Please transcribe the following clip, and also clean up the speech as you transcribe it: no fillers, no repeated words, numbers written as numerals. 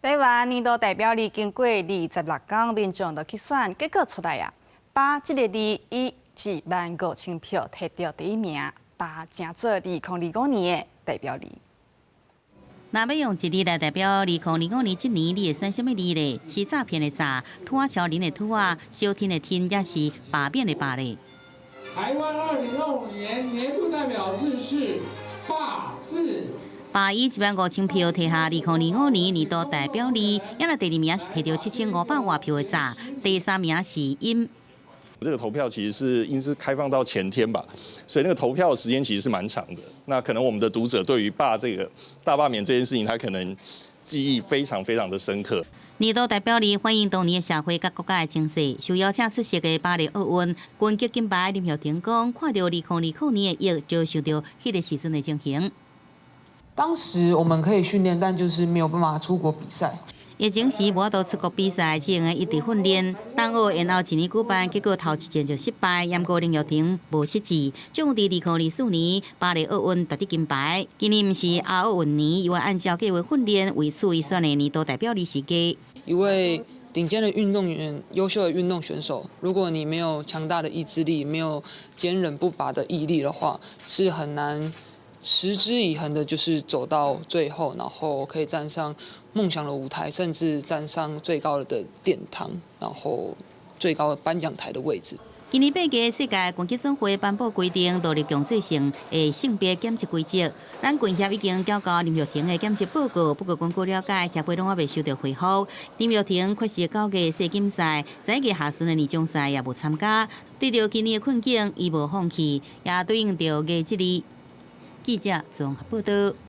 台灣年度代表字經過26工，民眾就去選，結果出來啊，罷這个字以1萬5千票提著第一名，罷成做2025年的代表字。若欲用一字來代表2025年這年，你會選啥物字咧？是詐騙的詐，土仔超人的土仔，小天的天，抑是罷免的罷咧？台灣2025年年度代表字是罷字。罷以1萬5千票提下2025年年度代表字，抑來第二名是提著7500外票的詐，第三名是陰。這個投票其實是應是開放到前天吧，所以那個投票的時間其實是蠻長的。那可能我們的讀者對於罷這個大罷免這件事情，他可能記憶非常非常的深刻。年度代表字反映當年的社會佮國家的情勢，受邀請出席的巴黎奧運拳擊金牌林育廷講，看著2020年的疫，就想著彼個時陣的情形。當時我們可以訓練，但就是沒有辦法出國比賽。疫情時無法度出國比賽，只用得一直訓練。冬奧延後一年舉辦，結果頭一戰就失敗。毋過林育廷無失志，終於佇2024年巴黎奧運奪得金牌。今年毋是亞奧運年，伊會按照計劃訓練，為此伊選的年度代表字是毅。一位頂尖的運動員、優秀的運動選手，如果你沒有強大的意志力，沒有堅韌不拔的毅力的話，是很難持之以恆的，就是走到最後，然後可以站上夢想的舞台，甚至站上最高的殿堂，然後最高的頒獎台的位置。今年8月，世界拳擊總會頒布規定，導入強制性的性別檢測規則。咱拳協已經繳交林育廷的檢測報告，不過根據了解，協會攏猶未收著回覆。林育廷缺席9月世錦賽，11月下旬的年終賽也無參加。對著今年的困境，伊無放棄，也對應著毅這字。記者綜合報道。